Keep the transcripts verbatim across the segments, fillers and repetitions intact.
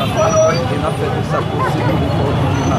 E n ap fè tout sa k posib pou n fè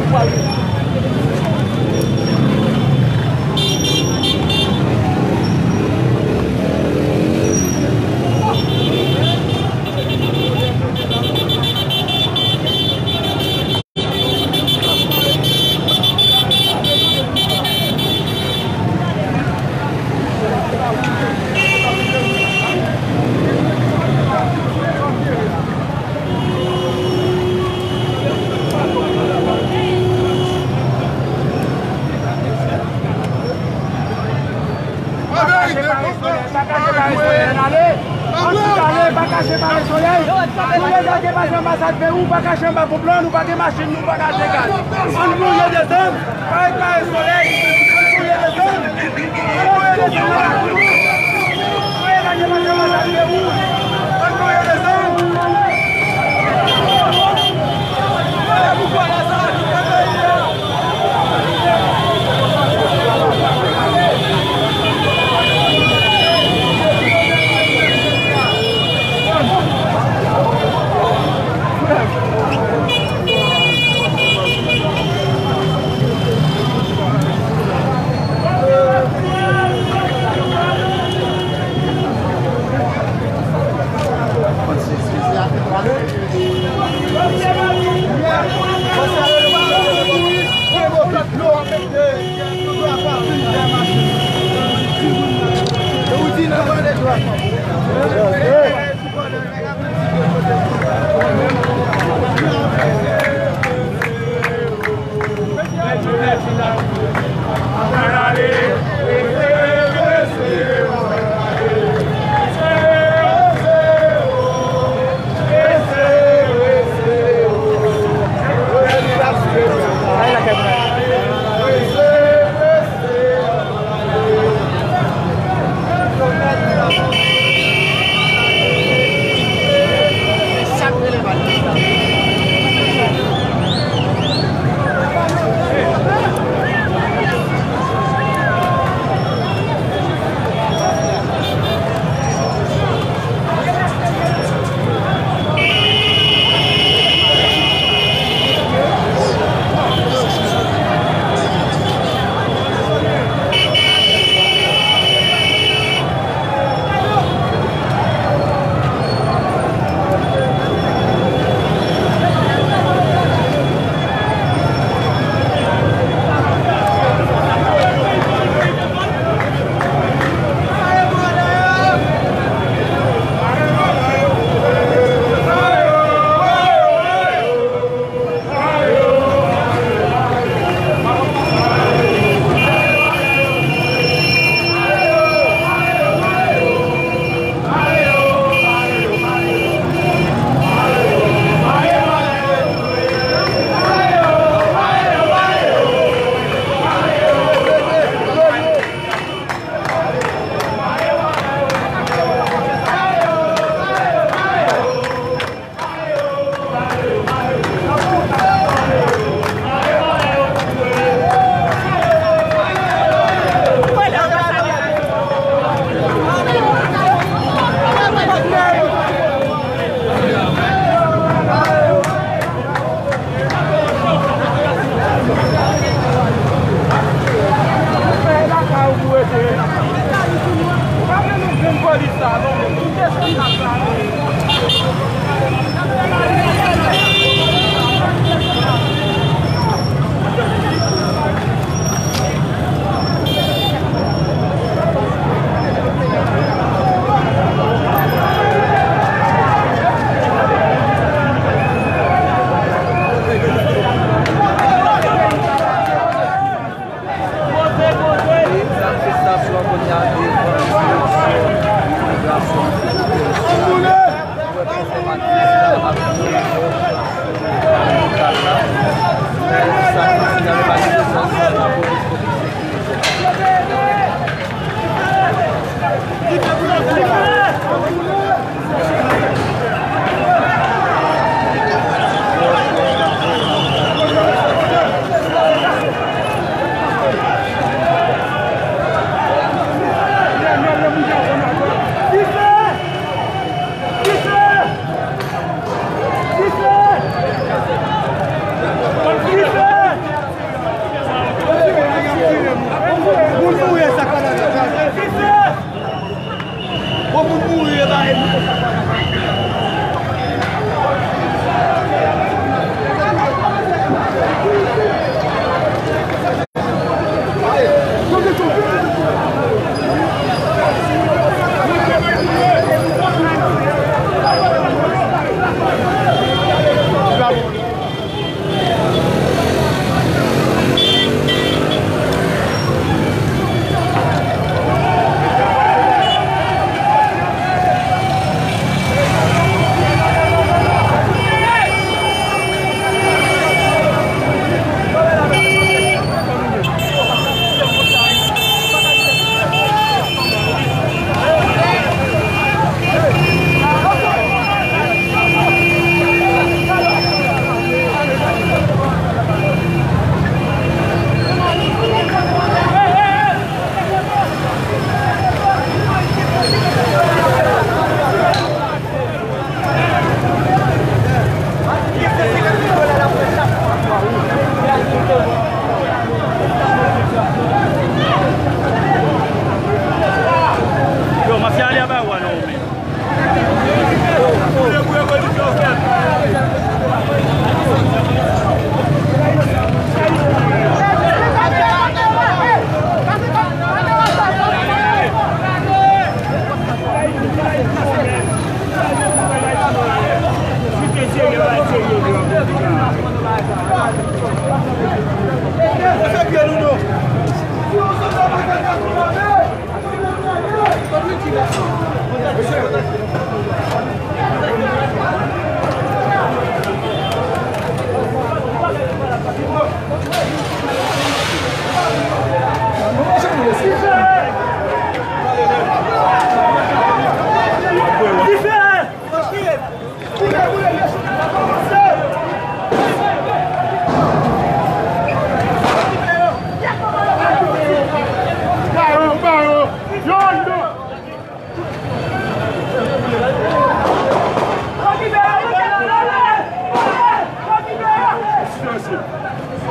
imaj la. Pa kache pale solèy, pa kache pale solèy. Nou degaje pase anbasad Perou, pa kache anba ponp lan, nou pa gen machin, nou pa ka degaje. Ann gouye desann, pa ret pale solèy. Ann gouye desann, ann gouye desann. Pa degaje pase anbasad Perou, ann gouye desann.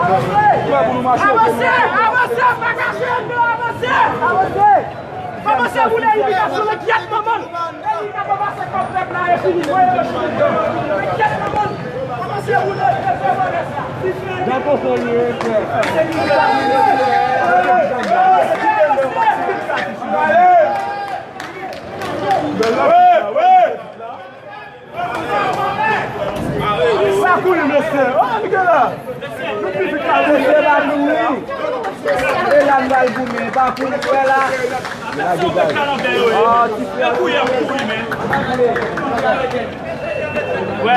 Avanse! Avanse! Pa kache anndan! Avanse! Avanse! Avanse! Woule imigrasyon nan kyèt manman l! Eli ka pa pase kòb pèp la e fini! Voye yo chita! Kyèt manman l! Avanse! Woule! Jan koko ye, frè. Pa kouri, mesye. Oh, li gen la. Mesye, pa kouri. E la, n pral goumen. Pa kouri, wè la. Oh, ti frè. Wè,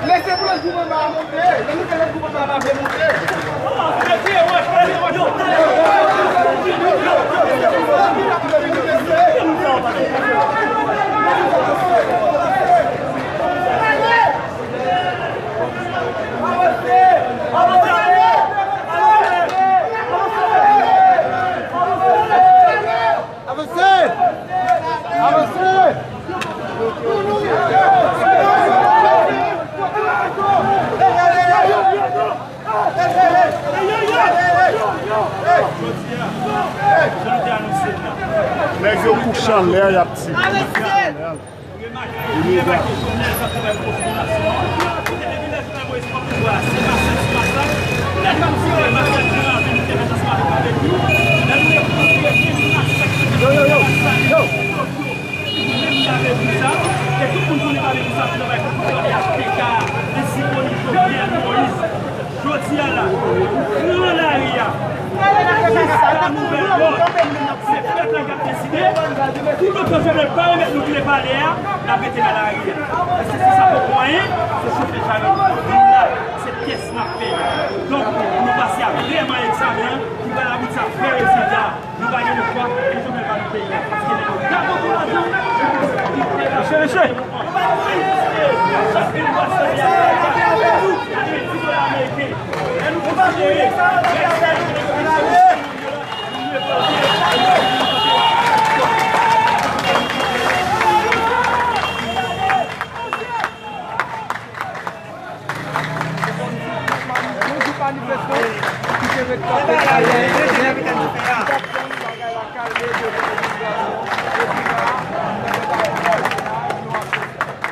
Lese pou lòt gwoup anba a monte. Lè nou fè lòt gwoup anba a pa vle monte. Avanse! Avanse! Nèg yo kouche anlè, y ap tire. Remake, remake, Jovenel t ap travay pou konfigurasyon an. Kote depi lè Jovenel Moïse pran pouvwa a, se masak sou masak. Nèg k ap tire, masak nan ravin, nou te fè sa sou masak avèk nou. Lè nou te konfigire, gen masak, yo, yo, yo, yo. Nou menm ki avè pou sa, e tout moun konnen avè pou sa, pou travay pou P H T K, ensi ke Jovenel Moïse. Jodi a la, nou pran lari a. Se sa la nouvèl lòd. Se pèp la k ap deside. Pou nou konfime pa remèt nou kle palè a, n ap rete nan lari a. Èske se sa poko anyen? Se chofe chari nou la. Se pyès n ap fè. Donk, pou nou pase a vrèman egzamen an, ki pral abouti a vrè rezilta. Nou pa gen lespwa pou Jovenel ba nou peyi a, paske nèg yo dakò pou lajan. Mesye, mesye. Yon jou manifestan ki te ret kanpe kalè, ki t ap tann bagay la kalme, yo te mobilizasyon. Epi la, nan bagay la, nou ap fè dega.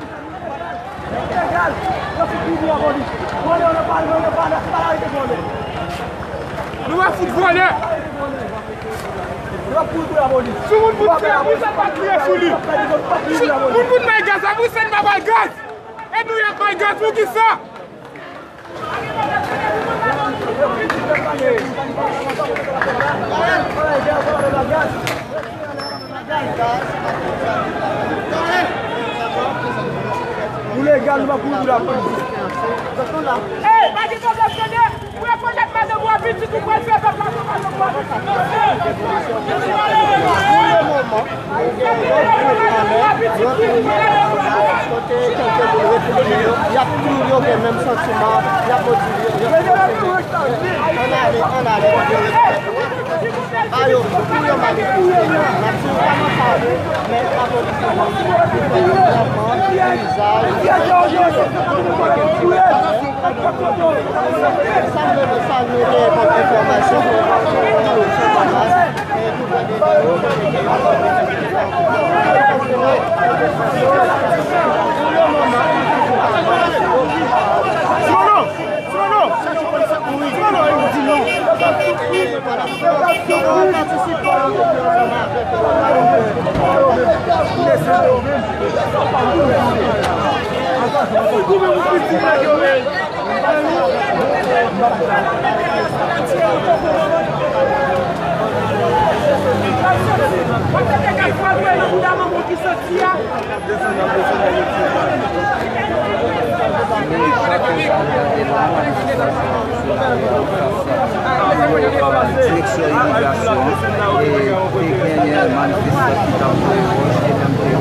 Nou va fout vòlè. Si moun fout fè, pou sa pa kriye sou li. Si moun fout bay gaz, apre sa n pa bay gaz. E nou y ap bay gaz pou kisa? Nou legal, nou pa kouri pou lapolis. Ey, pa gen pwoblèm, tande. Ou rekonèt madanm ou a pitit ou pral fè pèp la konprann nou pral. Pou le moman, nou gen yon lòt gwoup anlè, yon lòt gwoup anlè, kote kèlke moun retounen yo, y ap touye yo, gen menm santiman, y ap motive yo, y ap motive yo. Ann ale, ann ale, yo rekonèt nou. A yo, pou yo manifeste, n ap di w kòman sa ye, men lapolis la, li fè yon vrèman yon izaj. Sa m vle salye, sa nou gen kòm enfòmasyon, Direksyon imigrasyon an, e te genyen manifestan ki t ap voye wòch, e menm te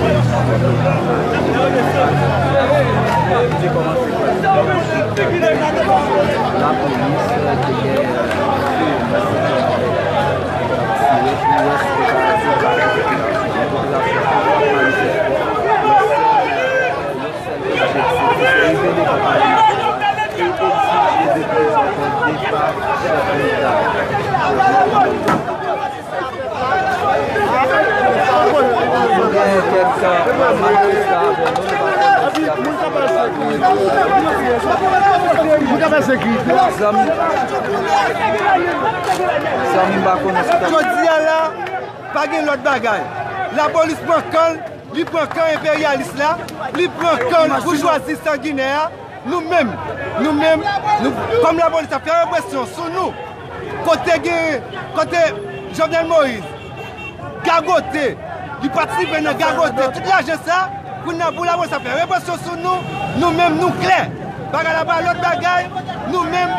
voye sou polis. Te kòmanse pa lapolis, te genyen, e, tire pou wè si te ka di bagay, popilasyon an ap manifeste. Zanmi, zanmi, m pa konnen si w t ap... Jodi a la, pa gen lòt bagay. Lapolis pran kan l, li pran kan enperyalis la, li pran kan boujwazi sanginè a. Nou menm, nou menm, nou, kòm lapolis ap fè represyon sou nou, kote gen, kote Jovenel Moïse gagote, li patisipe nan gagote tout lajan sa, kounye a pou lapolis ap fè represyon sou nou, nou menm nou klè. Bagay la pa lòt bagay. Nou menm,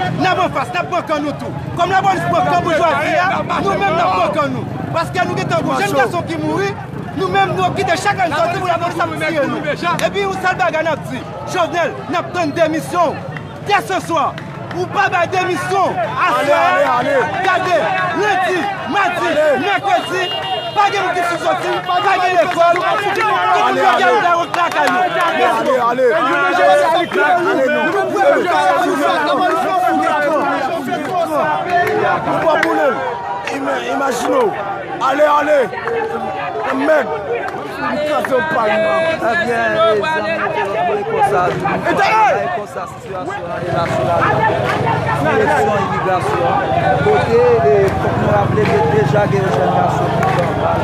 n ap anfas, n ap pran kan nou tou. Kòm lapolis pran kan boujwazi a, nou menm n ap pran kan nou. Paske nou gentan gen yon jèn gason ki mouri, nou menm nou kite chak ane sòti pou lapolis ap tiye nou. Epi yon sèl bagay n ap di, Jovenel, n ap tann demisyon w. Dès se swa, ou pa bay demisyon, aswè a, gade, lendi, madi, mèkredi, pa gen moun ki sou soti, pa gen lekòl, tout moun gen yon dawo lakay yo. Mèsi. Imajine w. Ale, ale. Mèg. M kraze w pa l. Ebyen, e, zanmi, nou te konsa, nou te konsa. Sitiyasyon an e nasyonal la, sou kesyon imigrasyon an, kote, e, fòk nou raple ke deja gen yon jèn gason ki pran bal,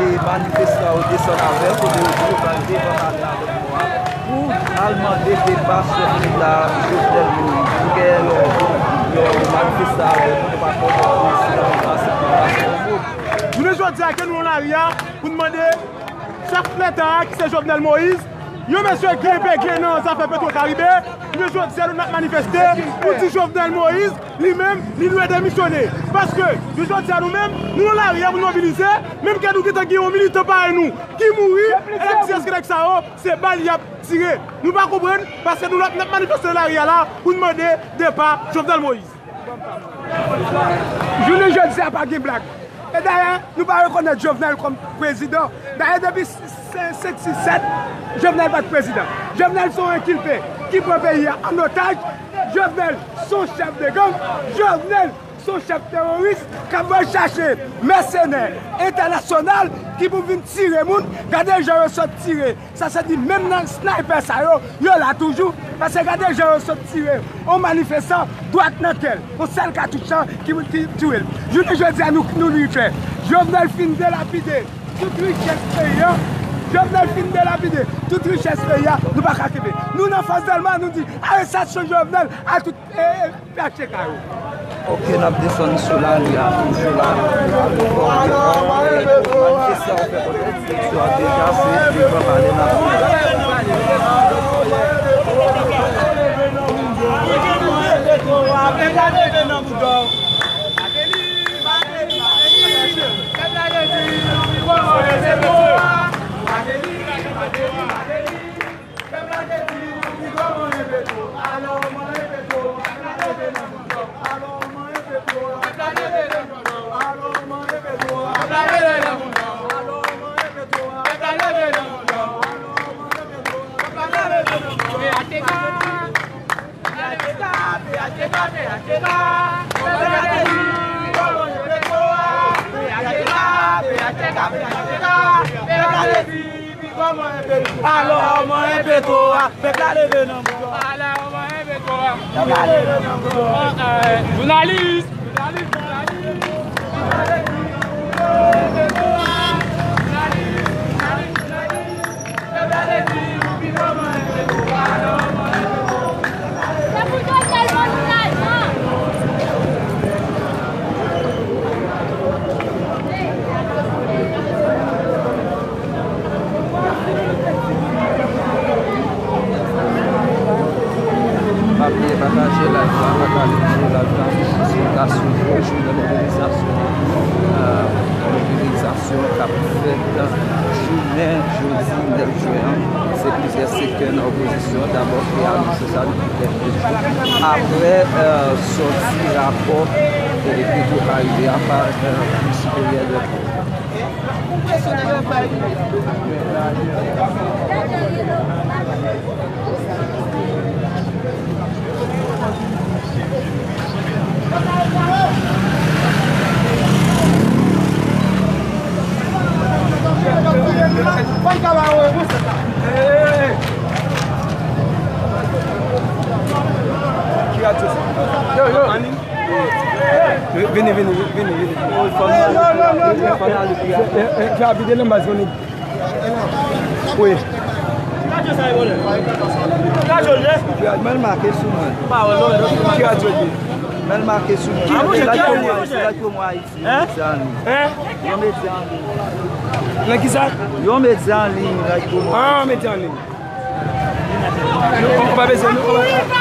e manifestan yo desann avè l, kote yo di yo pral devan palè avèk mò a pou al mande depa chèf leta Jovenel Moïse. Nou gen yon, yon manifestan avèk nou, nou pa konnen si l ap pase pou l pase yon mo. Jounen jodi a, ke nou nan lari a pou n mande chèf leta a, ki se Jovenel Moïse, yon mesye ki enpegle nan zafè Petro Caribe, jounen jodi a nou n ap manifeste pou di Jovenel Moïse, li menm, li dwe demisyone. Paske, jounen jodi a nou menm, nou nan lari a pou n mobilize, menm ke nou gentan gen yon militan parèy nou ki mouri, e n ap di èske nèg sa yo, se bal y ap tire. Nou pa konprann, paske nou n ap, n ap manifeste nan lari a la pou n mande depa Jovenel Moïse. Jounen jodi a pa gen blag. E dayè, nou pa rekonèt Jovenel kòm prezidan. Dayè, depi senk, senk, sis, sèt, Jovenel pa t prezidan. Jovenel se yon enkilpe ki pran peyi a an otaj. Jovenel se yon chèf de gang. Jovenel se yon chèf teworis k ap voye chache mèsenè entènasyonal ki pou vin tire moun. Gade jan yo sot tire. Sa se di menm nan snaypè sa yo, yo la toujou. Paske gade jan yo sot tire yon manifestan dwat nan tèt, yon sèl katouch lan ki, ki touye l. Jounen jodi a, nou, nou lite. Jovenel fin delapide tout richès peyi a. Jovenel fin delapide tout richès peyi a. Nou pa ka kenbe. Nou nan Fòs Dèlma, nou di arestasyon Jovenel a tout e, e, P H T K yo. Ok, n ap desann sou lari a, toujou la. Manifestan yo fè konnen direksyon an deja se devan palè nasyonal. Alò, manyen Petro a, pèp la leve nan bouyon. Alò, manyen Petro a. Pèp la leve nan bouyon. Jounalis. Pa bliye pataje live la, pataje live la, sou, sou, sou jounen mobilizasyon, euh, mobilizasyon k ap fèt jounen jodi nèf jen an. Se plizyè sektè nan opozisyon, dabò ki anonse sa depi kèk jou, apre, euh, sòti rapò, euh, Petro Caribe a pa, euh, Kou Siperyè dè Kont. Ki radyo sa? Yo, yo. Vini, vini, vini, vini. Fè a vide nan baz, vini. Wi. Men l make sou mwen. Ki radyo li ye? Men l make sou mwen. Radyo Mwa Ayiti, radyo Mwa Ayiti. Hein? Hein? Yon medya an liy. Nan ki sa? Yon medya an liy, radyo Mwa Ayiti. Ah, medya an liy. Nou, nou pa bezwen, nou, nou pa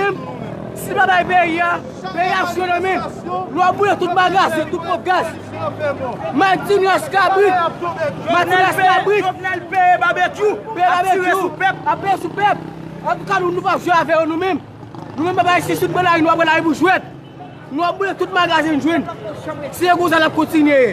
menm, si pa bay peyi a, peyi a ap fre nan men. Nou ap boule tout magazen, tout ponp gaz. Martiniès kabrit. Martiniès kabrit. Jovenel peye babekyou. Peye babekyou. Ap tire sou pèp. Ap peye sou pèp. Antouka, nou, nou p ap jwe avè yo nou menm. Nou menm, papa, isi sou pran lari, nou ap pran lari pou jwèt. Nou ap boule tout magazen n jwenn. Si e konsa l ap kontinye ye.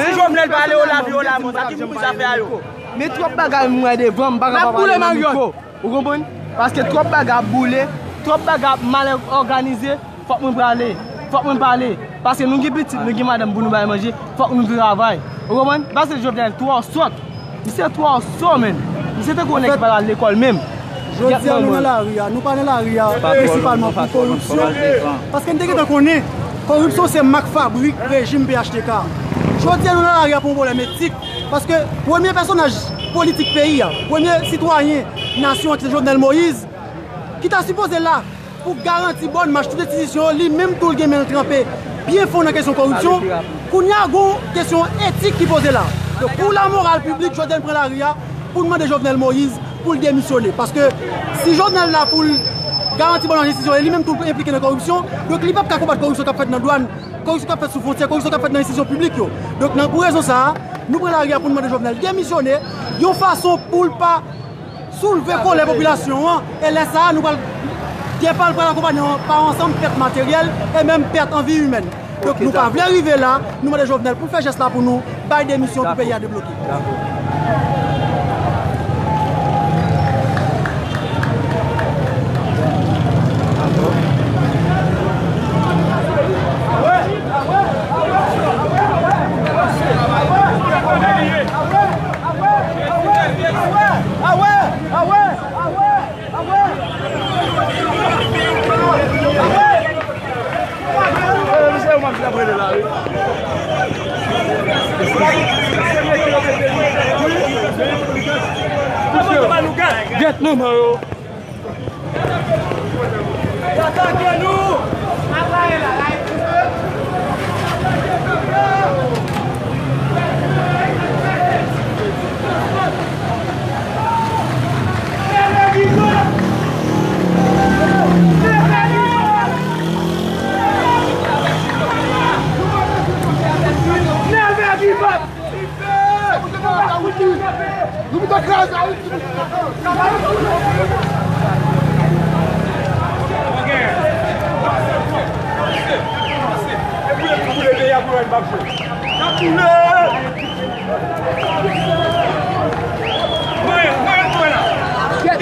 Si Jovenel pale yo lavi yo lamò, sa ki pou zafè a yo? Men twòp bagay m wè devan m, m pa ka pa pale nan mikwo. Ou konprann? Paske twòp bagay ap boule, twòp bagay ap mal òganize, fòk mwen prale, fòk mwen pale. Paske nou gen pitit, nou gen madanm pou nou bay manje, fòk nou travay. Ou konprann? Paske Jovenel twò sòt. Misye twò sòt, menn. Misye te konnen ki pa al lekòl menm. Jodi a, nou nan lari a. Nou pa nan lari a prensipalman pou koripsyon. Paske n te gentan konnen koripsyon se mak fabrik rejim P H T K. Jodi a, nou nan lari a pou yon pwoblèm etik. Paske premye pèsonaj politik peyi a, premye sitwayen nasyon an ki se Jovenel Moïse, ki ta sipoze la pou garanti bòn mach tout enstitisyon yo, li menm tou l gen men l tranpe byen fon nan kesyon koripsyon. Kounye a, gon kesyon etik ki poze la. Donk, pou lamoral piblik, jodi a n pran lari a pou n mande Jovenel Moïse pou l demisyone. Paske si Jovenel la pou l Garanti ban nou enstitisyon, e li menm tou enplike nan koripsyon. Donk, li p ap ka konbat koripsyon k ap fèt nan dwàn, koripsyon k ap fèt sou fwontyè, koripsyon k ap fèt nan enstitisyon piblik yo. Donk, nan, pou rezon sa a, nou pran lari a pou n mande Jovenel demisyone, yon fason pou l pa soulve kòlè popilasyon an, e lè sa a, nou pral, Depal pral akonpanye pa ansanm pèt materyèl e menm pèt an vi imèn. Donk, nou pa vle rive la, nou mande Jovenel pou l fè jès la pou nou, bay demisyon pou peyi a debloke. Get nan men yo.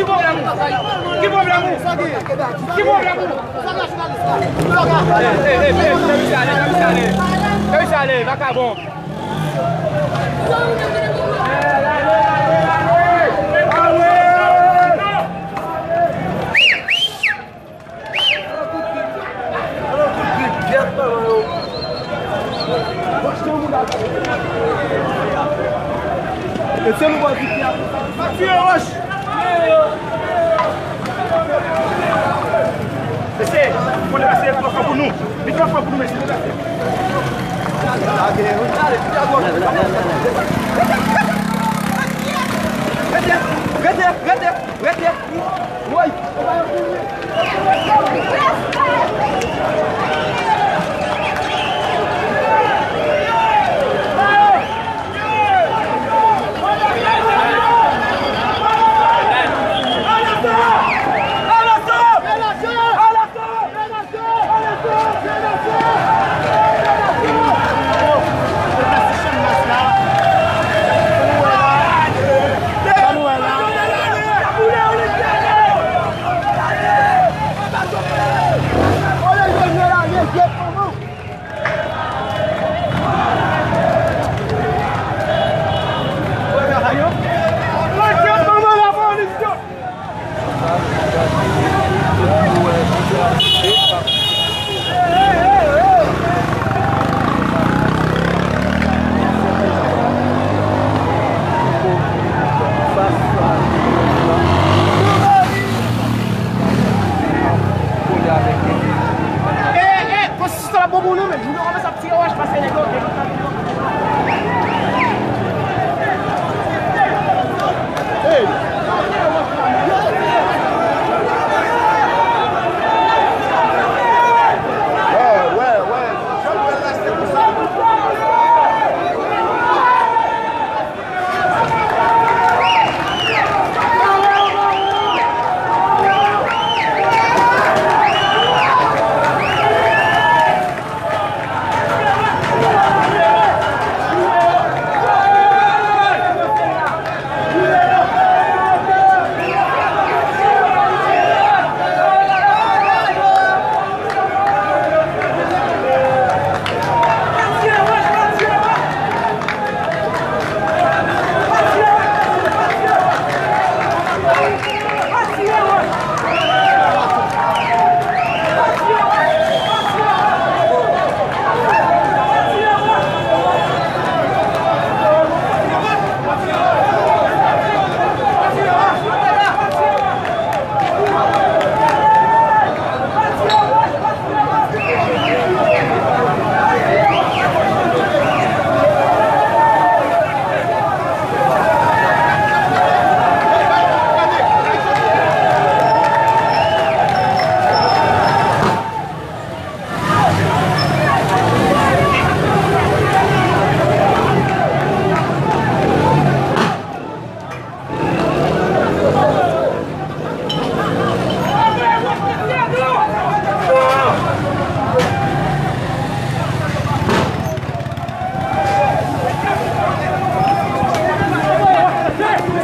Ki pwoblèm ou? Ki pwoblèm ou? Ki pwoblèm ou? Fè misye ale, fè misye ale. Fè misye ale, vakabon. Mesye, fò nou pase twò fò pou nou. Li twò fò pou nou, mesye. Rete, rete, rete, rete. Woy!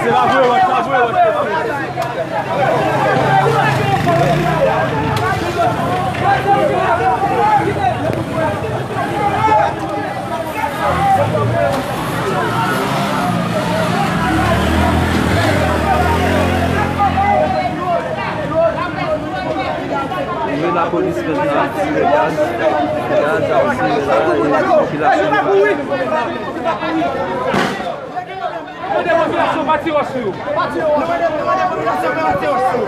Wi, lapolis menm nan ap tire gaz. Gaz ap tire la, e popilasyon. Mande popilasyon pa tire sou yo. Pa tire sou yo. Mande popilasyon pa tire sou yo.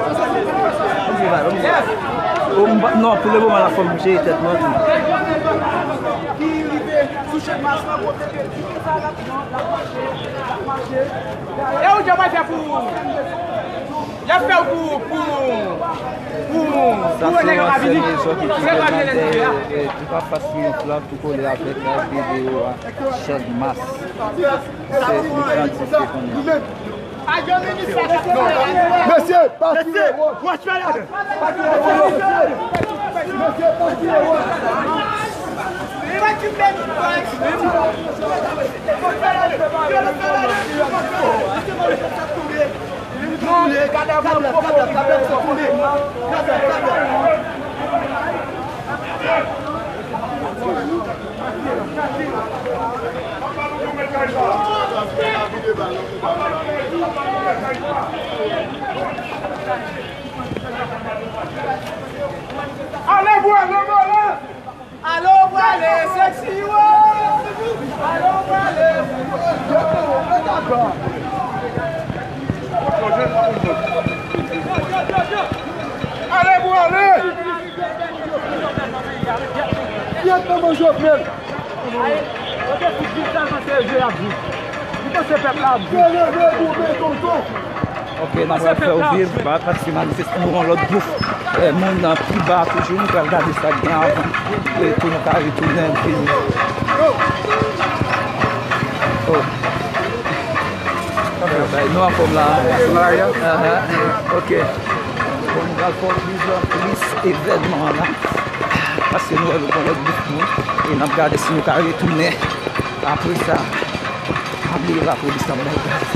O, m pa, non, pou le moman la, fò m jere tèt mwen tou. Ki rive sou Channmas lan, kote ke ti sa l ap, l ap mache, l ap mache. E ou di yo pa fè pou, y ap fè pou, pou, pou, pou nèg yo ka vini. Nèg yo ka vini lè nou ye a. Tou pa fas triyonf la, tou kole avèk la, videyo a, Channmas. Se li k ap di se kounye a. Mesye, pa tire wòch. Mesye, pa tire wòch. Mesye, pa tire wòch. Ale, bwè, ale, bwè, ale. Ale w prale, seksi, wo! Ale w prale. Ale pou ale! Pyèt manman Jovenel! Yo te fout di sa, se je y ap jwe. Li panse pèp la ap jwe. Leve goumen tonton! Ok, n ap pral fè w viv, pa, paske manifestan nou yon lòt gwoup, eh, moun nan pi ba toujou, nou pral gade sa k gen avan. E tou nou ka retounen vini. Oh. Bay, nou anfòm la. Ahan, ok. Bon, nou pral fè w viv plis evènman an la. Paske nou wè nou gen lòt gwoup moun. E n ap gade si nou ka retounen apre sa. Pa bliye lapolis ap bay gaz.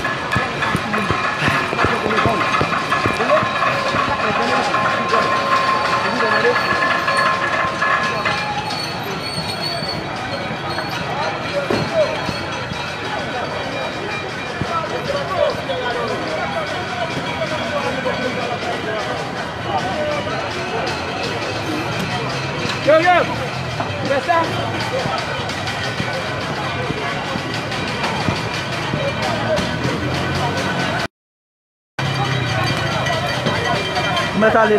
Yo, yo! Fè sa! Mèt ale.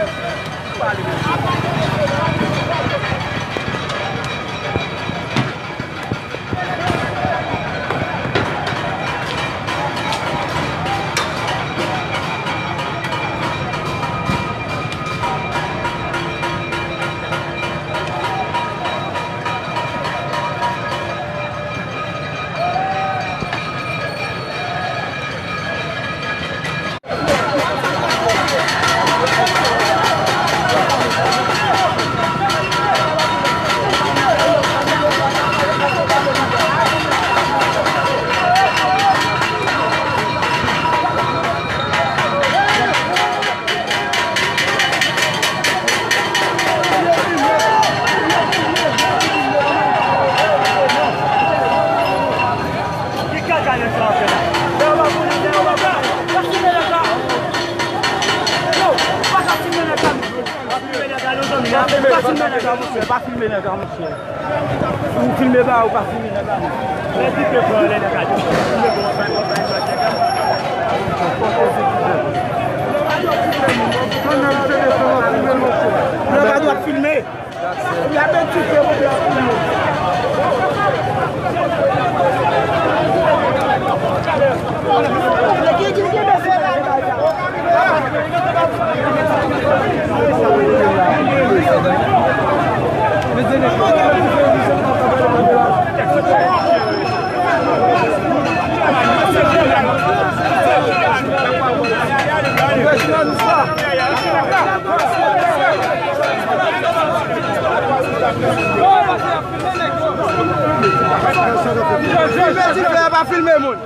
Ki kaka nèg sa ap fè la? Dèyè w pa konnen, dèyè w pa konnen. Pa filme nèg la. Yo, pa ka filme nèg la, mesye. Pa filme nèg la, non, zanmi. Pa filme nèg la, monchè. Pa filme nèg la, monchè. Ou filme ba ou, pa filme nèg la, non. Lè di ke pran lè nèg la, yo filme pou w bay, w bay, w bay nèg la. Lè pa dwat filme. Filme, filme, pa filme moun.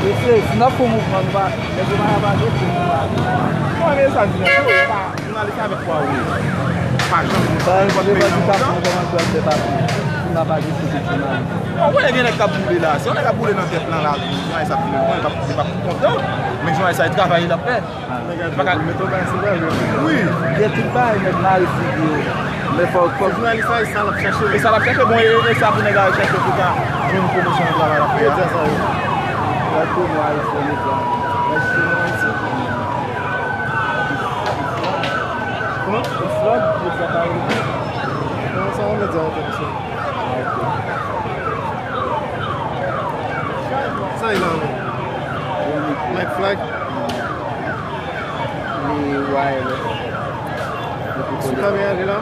Mesye, si n ap fè yon mouvman, nou pa, nèg yo pa ka pa rete, nou pa. Mwen, men sa m di, nèg yo, e pa jounalis avèk pwa wi. Pa janm konn sa, konn peyi nan mond lan. Bon, wè, gen nèg k ap boule la. Si yon nèg ap boule nan tèt lan la, jounalis ap fini pran, l p ap, li p ap kontan. Men jounalis la, e travay li l ap fè. Wi. Gen tout bagay nèg mare figi yo. Men fò, fò. Se jounalis la, e sa l ap chache. E sa l ap chache, bon, e, e sa pou nèg la al chache pou ta jwenn pwomosyon nan travay l ap fè a. Yo di sa, wi. Gad kote nou al fè medya. Mwen jistis nan Ayiti. Kòman? It's fraud, medya pa yo. Non, sa yon medya entènasyonal. Sa e la menm? Mike Fly. Li wireless. Sou kamera li la?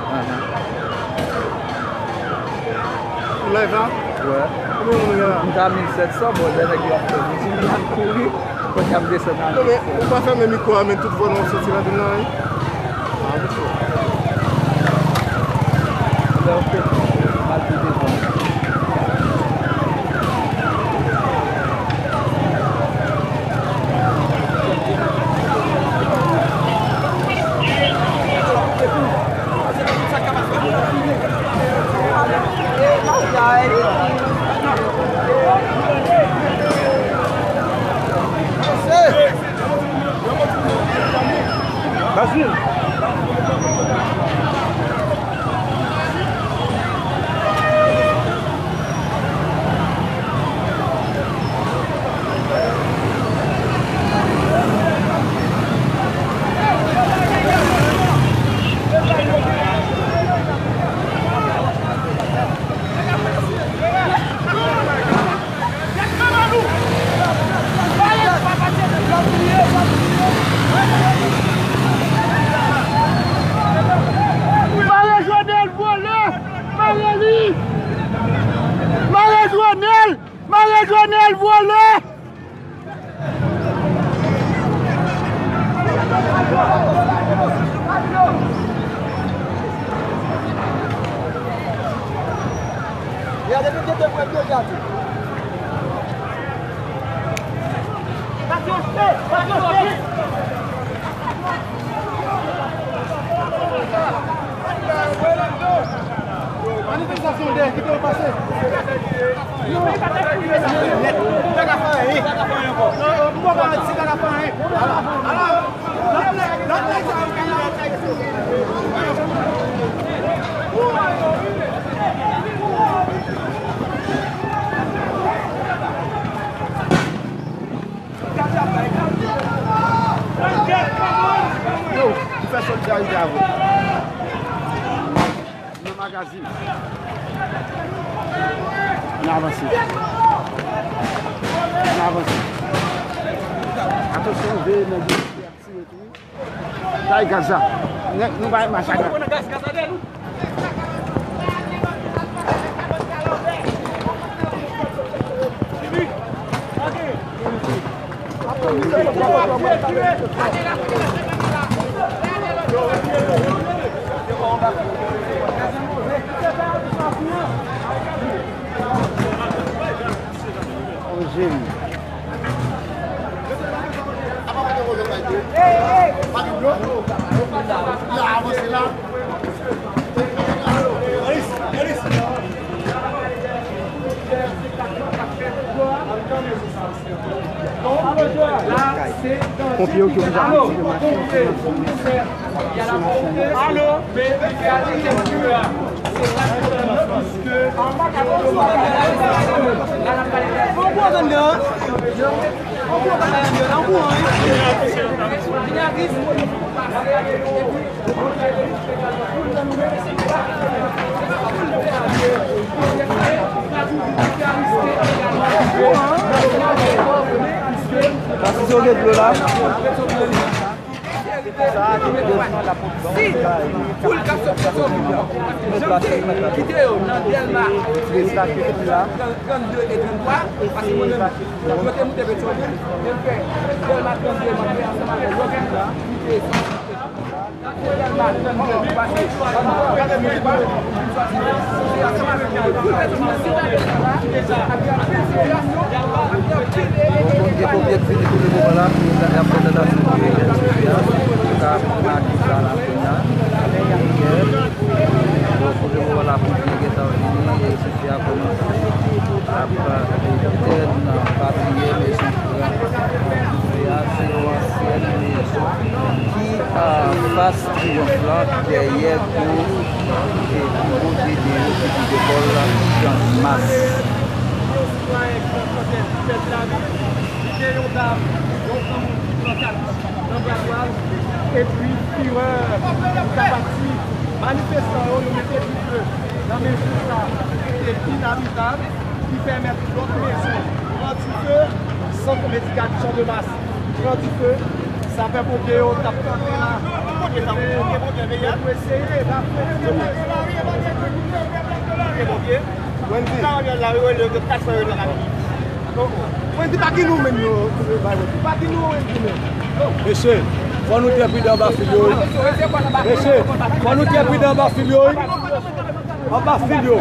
Ou live la? Wè. Konbyen moun gen la? M ta mil sèt san, bon, lè nèg yo ap fè viti, m ap kouri. Kounye a m desann ale. Non, men ou pa fèmen mikwo a, men tout vwa nou ap soti ladann nan, wi. Ah, bon. Lè w fè mal pou devan. Mare Jovenel, vòlè! Mare li! Mare Jovenel! Mare Jovenel, vòlè! Manifestasyon dèyè, kite yo pase. Yo, nou fè solidarite avè w. Nan magazin. Ann avanse. Ann avanse. Atansyon, veye nèg yo. Bay gaz la. Nèg, nou bay mach la. Ponpye yo ki deja retire machin yo. Si yo gen dlo la. Si foul k ap sot sou Sofitel, jan m te kite yo nan Dèlma, trannde e tranntwa, paske mwen menm, yo te moute Petyonvil, e m fè Dèlma trannde, mwen te ansanm avèk lòt moun nan, ki te soti Petyonvil la. Bon, gen konbyen k vini pou le moman la, pou y ap fè tantasyon pou yo fè Sofia, pou ka pran akis la la kounye a. Bon, pou le moman la, pou yo gentan vini, e Sofia kòmanse ap etèn, pa bliye mezon ki pran. Sofia se yon ansyèn mezon ki anfas Triyonf lan, dèyè gwo, e gwo de de yo ki di lekòl Channmas. Yon sitwayen ki nan trantèn ki pèdi lavi li, li gen yon dam, yon granmoun ki pran kat nan bra dwat, epi firè, sa pati, manifestan yo, yo mete dife nan mezon sa ki te inabitab, ki pèmèt lòt mezon pran dife, sant medikal Channmas pran dife, sapè ponpye yo t ap kanpe la. Kote sa, kote ponpye, mesye? Yo eseye evakiye. Kote ponpye? Wendy. Sa, yo la, yo, yo, yo, kat fè yo nan Wendy, pa ki nou menm yo, yo bay Wendy. Pa ki nou Wendy menm. Mesye, fò nou trè pridan anba fil yo, wi. Mesye, fò nou trè pridan anba fil yo, wi. Anba fil yo.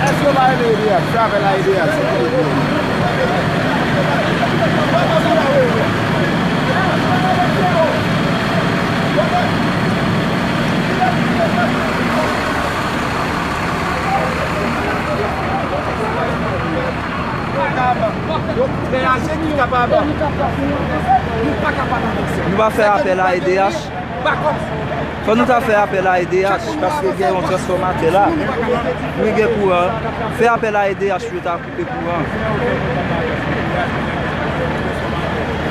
Èske yo pa rele E D H? Fè apèl a E D H, silvouplè. Nou pa fè apèl a E D H. Fò nou ta fè apèl a E D H paske gen yon transfòmatè la. Wi, gen kouran. Fè apèl a E D H pou yo ta koupe kouran.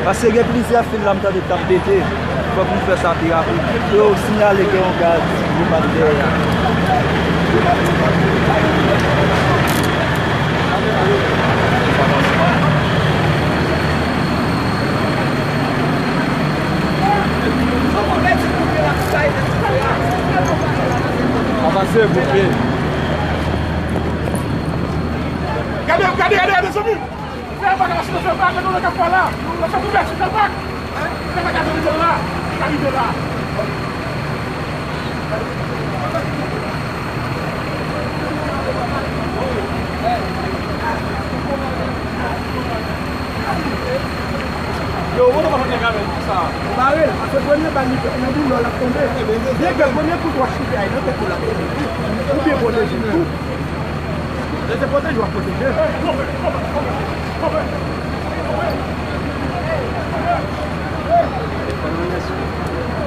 Paske gen plizyè fil la m tande k ap pete. Fòk nou fè sa pi rapid. Yo siyale gen yon gaz. Yo pa t dèyè a. Avanse, bouke. Gade, gade, gade, gade, zanmi m! Fè bak, fè bak, gade nan kafwa la. Fè ouvèti, fè bak. Fè bak, gade nan la. Gade la. Yo, ou pa konn gade sa. Ou bare l, paske premye bal li nan boulò l ap tonbe. Byen ke premye kout W ap chita nan tèt ou la. Ou byen pwoteje tou. Lè se pwoteje, w ap pwoteje.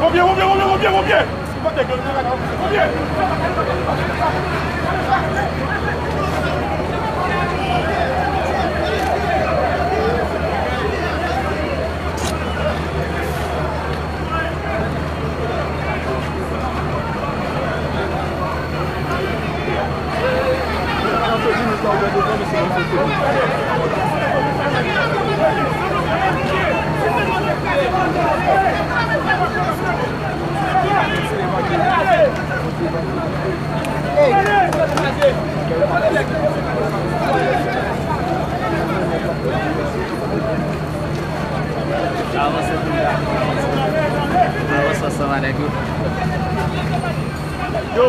Ponpye, ponpye, ponpye, ponpye, ponpye! Ponpye! Avanse pou mwen. Avanse ansanm avèk yo. Yo.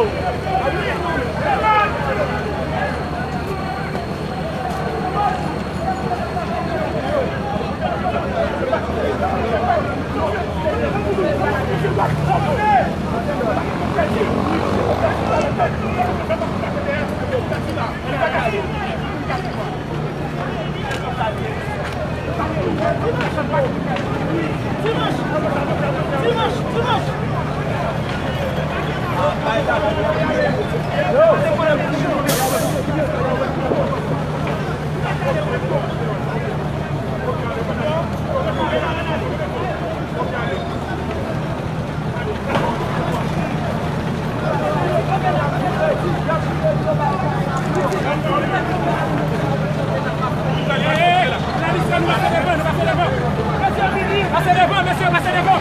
Pase devan, mesye, pase devan.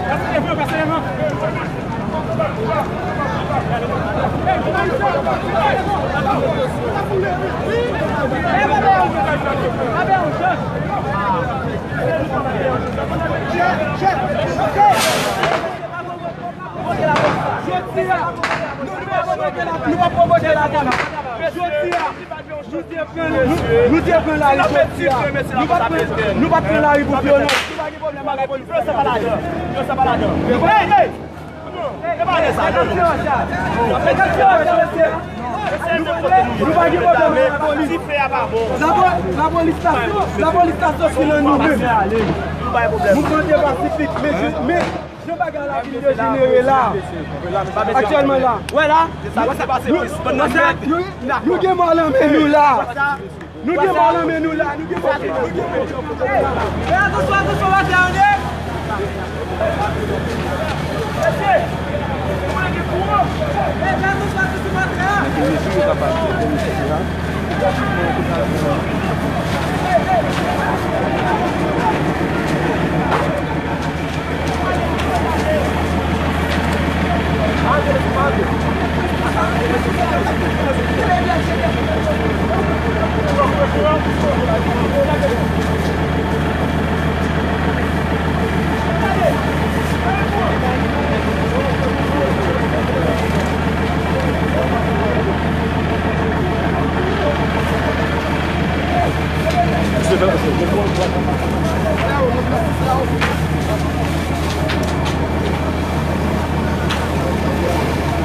Pase devan, pase devan. Jodi a, nou pa pwovoke lajan. Jodi a, nou te pran, nou, nou te pran lari jodi a. Nou pa t pran, nou pa t pran lari pou vyolans. Nou pa gen pwoblèm ak lapolis. Yo, sa pa lajan. Yo, sa pa lajan. Hey, hey! Nou pa gen pwoblèm ak lapolis. Lapo-, lapolis la, lapolis la soti nan nou menm. Mouvman te pasifik, men, men jan bagay la vin dejenere la. Aktyèlman la. Wè la, nou, nou, nou gen mò nan men nou la. Nou gen bal nan men nou la, nou gen bal nan men nou la. Fè atansyon, atansyon, atè, tande! Mesye, ou mwen gen kouran. Fè atansyon, atansyon, atè a.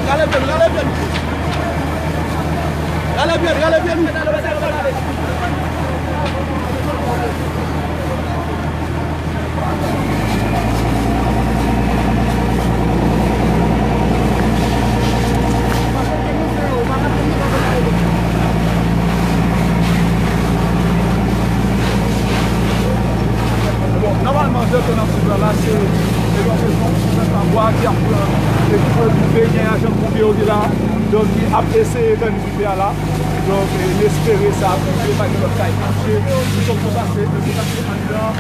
Rale pye n, rale pye n. Rale pye n, rale pye n. Bon, nòmalman, zòn nan sou plan la, se, se yon rezon pou pèp la bwa ki ap pran, e ki pran pou benyen a jan konbyen yo te la. Donk, ki ap eseye tann rive a la. Donk, e, n espere sa ap rive, pa gen lòt kay ki touche. Nou sòm konsa, se, se sa ki anndan.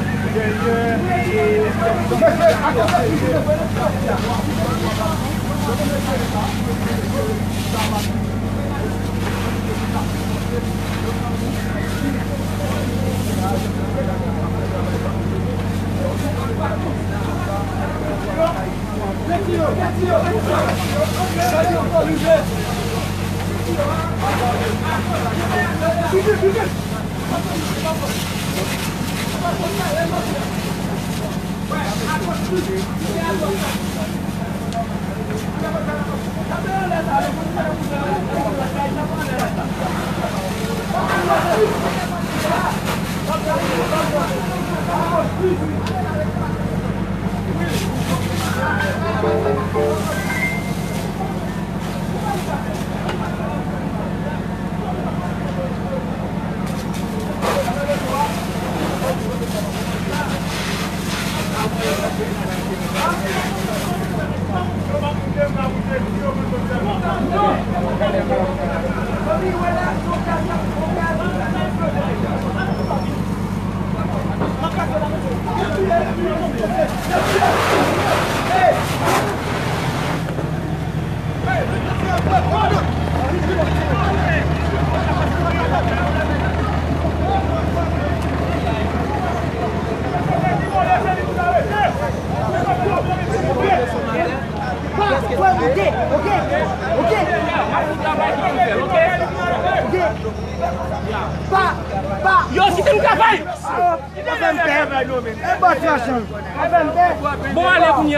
Yo, kite m travay! Pa fè m pè, pa fè m pè. E bò tranchant. Pa fè m pè. Bon, ale kounye a.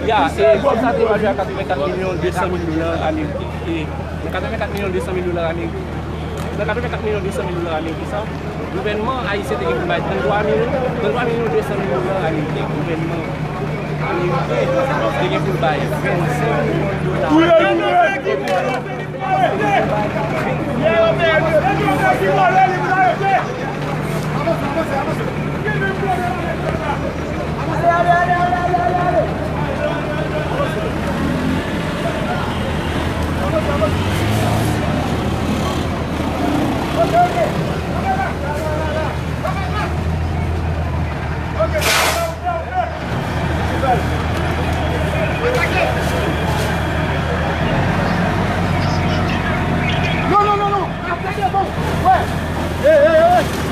Ya, e, kòb sa te valè a katrevenkat milyon de san mil dola ameriken. E, katrevenkat milyon de san mil dola ameriken. Nan katrevenkat milyon de san mil dola ameriken sa, gouvènman ayisyen te gen pou l bay tranntwa mil, tranntwa milyon de san mil dola ameriken. Gouvènman ameriken te gen pou l bay vennsenk milyon dola. Non, non, non, non. Atake bon. Wè. Hey, hey, hey.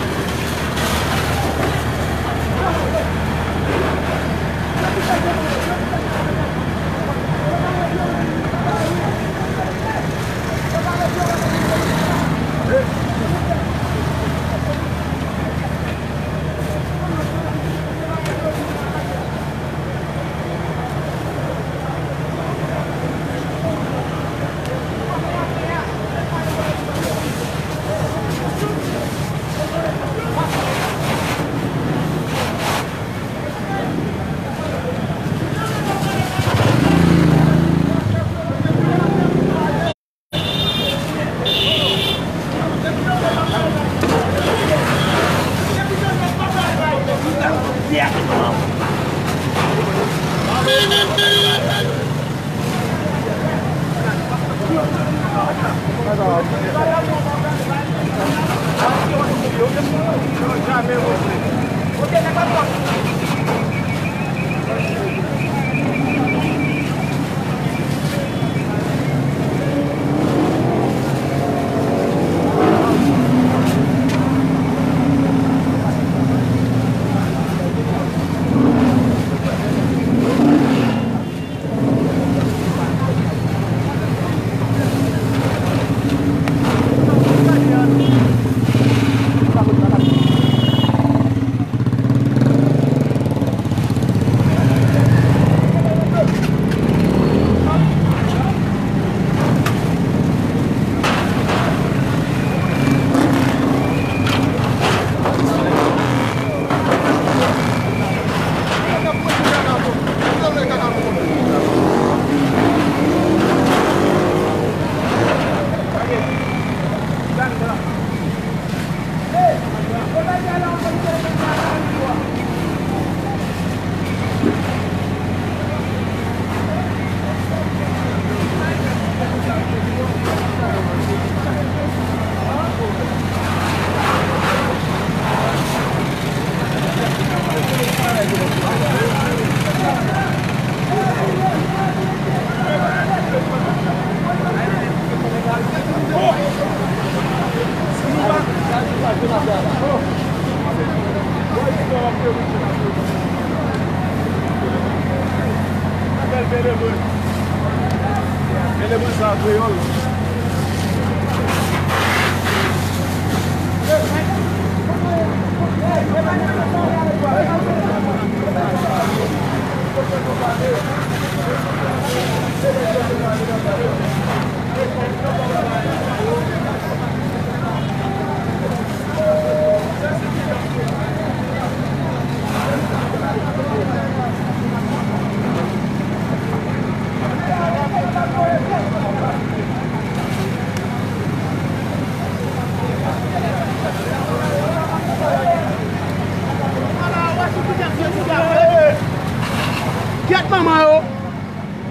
Yo.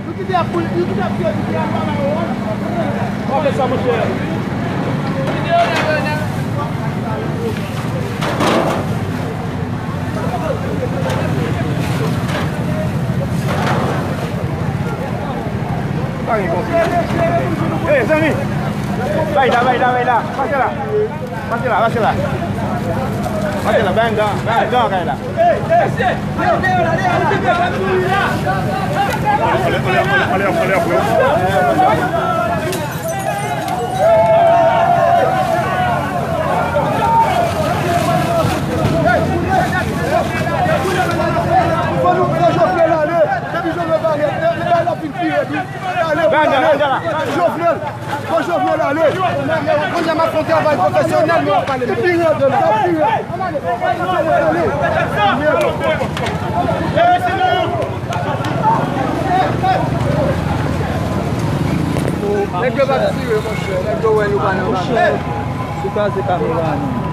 Nou kite ap boule, nou kite ap fye, nou kite ap ba yo. Pa fè sa, monchè. Pa gen konfli. Ey, zanmi! Bay la, bay la, bay la! Pase la! Pase la, pase la! Pase la, bay yon dan, bay yon dan kay la! Fò nou pran Jovenel ale. Depi Jovenel pa gen, e, e, e, l ap vin pi rèd, wi. Ale, ale. Jovenel. Fò Jovenel ale. Kounye a m ap fè yon travay pwofesyonèl, men w ap pale m. Pi rèd, pi rèd. Nèg yo pa tire, monchè. Nèg yo wè nou pa nan bagay. Sou kraze kamera a, non.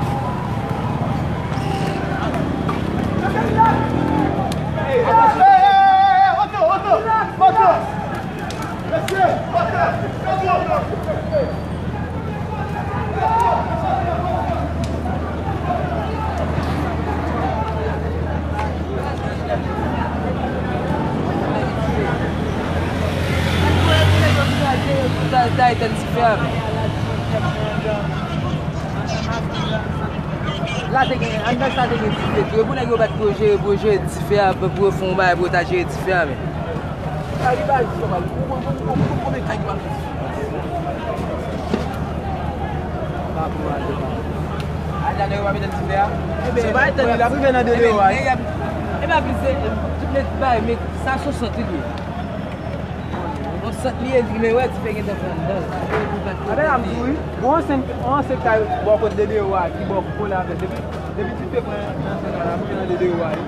La te gen, anndan sa te gen dife tou. E pou nèg yo bat pou yo jere, pou yo jere dife a, pou yo fè yon bagay pou yo ta jere dife a, men. Kay li bay, li fè mal. Ou konn, ou konn, ou konn konbyen kay ki pral fè dife? Pa pou al devan. Anndan nèg yo pa mete dife a? Se pa etan li la, prive nan de dewa. E pa plis, se tout nèt bay, men sa se yon sant li ye. Yon sant li ye, li, men wè dife gentan pran anndan. Apre la, m di wi, gon ansent, yon ansent kay bò kot de dewa, ki bò kole avè l. Depi, depi dife pran nan ansent la, la, prive nan de dewa, wi.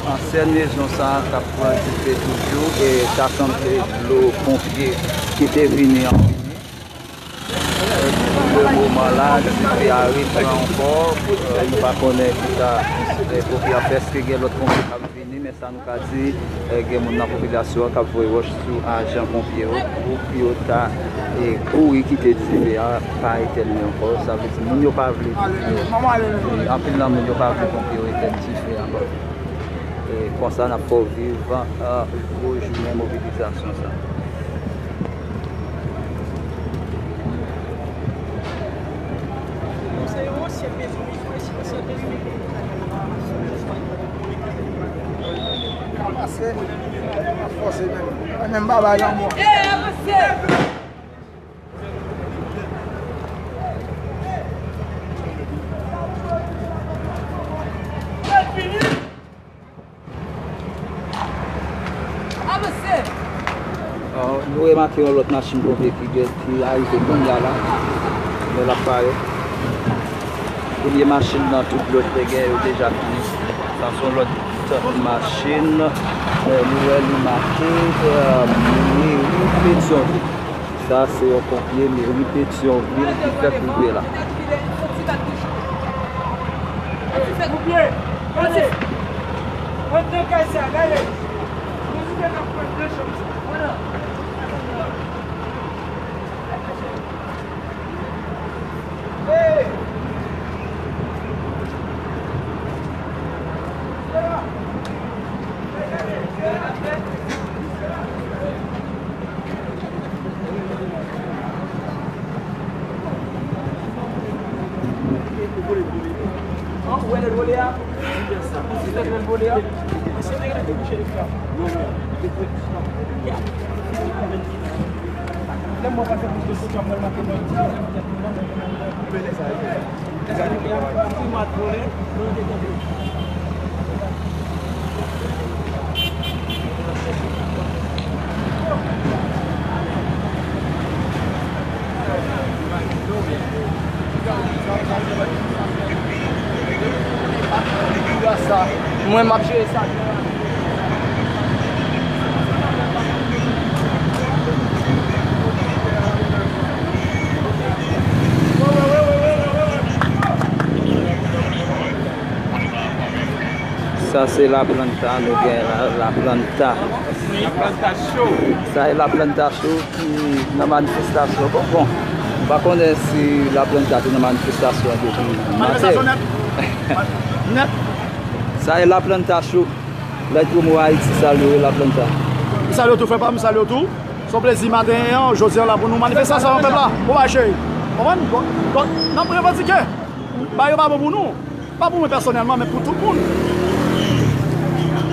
Ansèn mezon sa a k ap pran dife toujou e sa sanble dlo ponpye ki te vini an fini. Pou le moman la, dife a repran ankò. Nou pa konnen kisa ponpye ap fè, èske gen lòt ponpye k ap vini, men sa nou ka di, eh, gen moun nan popilasyon an k ap voye wòch sou ajan ponpye yo pou yo ta, eh, kouri kite dife a pa etèn li ankò. Sa vle di moun yo pa vle, eh, anpil nan moun yo pa vle ponpye yo etèn dife a ankò. Eh, konsa n ap fè w viv, eh, gwo jounen mobilizasyon sa. Pase, fòse menm. Menm pa bay lanmò. Avanse! Ah, nou remake yon lòt machin ponpye ki gen, ki arive kounye a la. Men l ap parèt. Premye machin nan tout lòt te gen yo deja fini. Sa se yon lòt machin. Eh, nou wè li make, eh, meri Petyonvil. Sa se yon ponpye meri Petyonvil ki fèk rive la. Ou wè lè l vole a? Ou wè lè l vole a? Mwen, m ap jere sa. Sa se La Planta, nou gen la, La Planta. La Planta Show. Sa e La Planta Show ki nan manifestasyon. Bon, bon, m pa konnen si La Planta te nan manifestasyon depi maten. Manifestasyon nèt. Nèt. Sa e La Planta Show. Light Promo Haïti salye w, La Planta. M salye w tou, frè pa m, m salye w tou. Se yon plezi maten an, jodi a la pou nou manifestasyon pèp la. Bon, bay cheri. Konprann? Bon, bon, n ap revandike. Bagay yo pa bon pou nou. Pa pou mwen pèsonèlman, men pou tout moun.